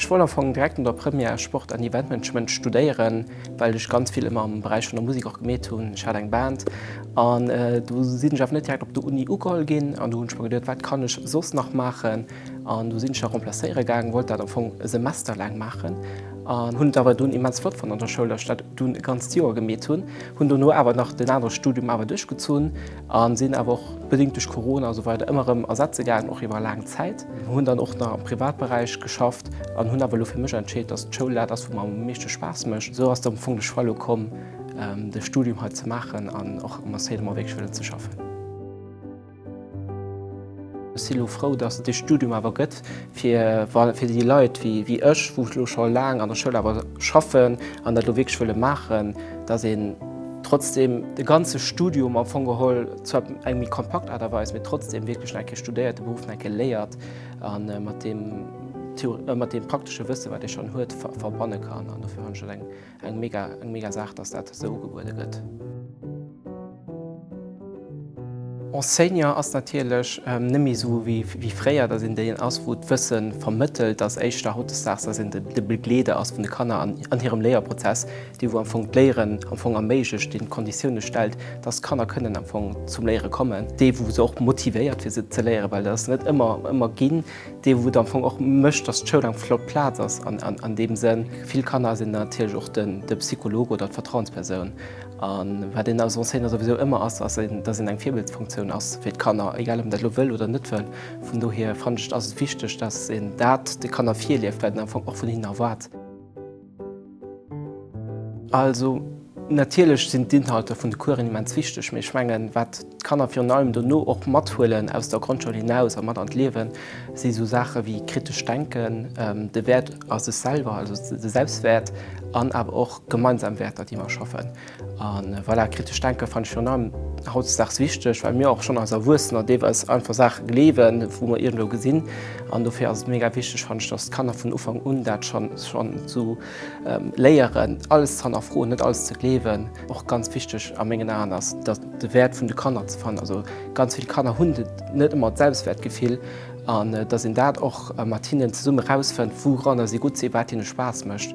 Ech wollt am Fong direkt no der Première Sport an Eventmanagement studéieren, well ech ganz vill ëmmer am Beräich vun der Musek och gemeet hunn. Ech hat eng Band an do sinn ech awer net direkt op der Uni ugeholl ginn an do hunn ech mer geduet, wat kann ech soss nach maachen? An do sinn ech da remplacéiere gaangen, wollt dat am Fong e Semester laang maachen an hunn et awer dunn immens flott fonnt an der Schoul, datt ech dat dunn e ganzt Joer gemeet hunn. Hunn dono awer nach den anere Studium awer duerchgezunn a sinn awer och bedéngt duerch Corona a sou weider ëmmer erëm ersetze gaangen, och iwwer laang Zäit. Hunn dann och nach am Privatberäich geschafft an hunn awer elo fir mech entscheet, datt d'Schoul dat ass, wou mer am meeschte Spaass mécht. Esou ass dann am Fong de Choix elo komm, de Studium hei ze maachen an och am Enseignement wierklech wëllen ze schaffen. Ech si lo frou, dass et dee Studium awer gëtt, fir fir déi Leit wéi ech, wou elo scho laang an der Schoul awer schaffen an dat elo wierklech wëlle maachen, dass een trotzdem de ganze Studium am Fong geholl, zwar op eng méi kompakt Aart a Weis, mee trotzdem wierklech nach eng Kéier studéiert, de Beruff nach eng Kéier léiert a mat deem mat deem praktesche Wësse wat ee schonn huet, verbanne kann. An dofir fannen ech dat eng Eng mega, eng mega Saach, dass dat esou ugebuede gëtt. Enseignant ass natierlech net méi esou wéi fréier, dass een deen ass, wou d'Wësse vermëttelt, ass éischter hautdesdaags, dass een de Begleeder ass vun de Kanner an hirem Léierprozess, dee wou am Fong d'Léieren am Fong erméiglecht, deen d'Konditioune stellt, dass d'Kanner kënnen am Fong zum Léiere kommen, dee wou se och motivéiert fir se ze léieren, well dat ass net ëmmer ëmmer ginn. Dee wou et am Fong och mécht, dass d'Schoul eng flott Plaz ass an deem Sënn. Vill Kanner sinn natierlech och de Psycholog oder d'Vertrauenspersoun. A wat een als Enseignant souwisou ëmmer ass, ass een, dass een eng Virbildsfunktioun ass fir d'Kanner, egal ob een dat elo wëll oder net wëll. Vun dohier fannen ech, ass et wichteg, dass een dat de Kanner virlieft, wat een am Fong och vun hinnen erwaart. Also natierlech sinn d'Inhalter vun de Coursen immens wichteg, mee ech mengen, wat d'Kanner virun allem dono och mathuelen aus der Grondschoul hinaus a mat an d'Liewen, si sou Saache wéi kritescht Denken, de Wäert a sech selwer, also de Selbstwäert an awer och gemeinsam Wäerter, déi mer schaffen. A voilà, kritescht Denke fannen ech virun allem hautdesdaags wichteg, well mir och schonn als Erwuessener deelweis einfach Saache gleewen, wou mer iergendwou gesinn. An dofir ass et mega wichteg, fannen ech, dass d'Kanner vun Ufank un dat schonn schonn esou léieren, alles ze hannerfroen, net alles ze gleewen. Och ganz wichteg a mengen Aen ass, dass de Wäert vun de Kanner ze fannen. Also ganz vill Kanner hunn net ëmmer d'Selbstwäertgefill an dass een dat och mat hinnen zesumme rausfënnt, wouranner si gutt sinn, wat hinne Spaass mécht.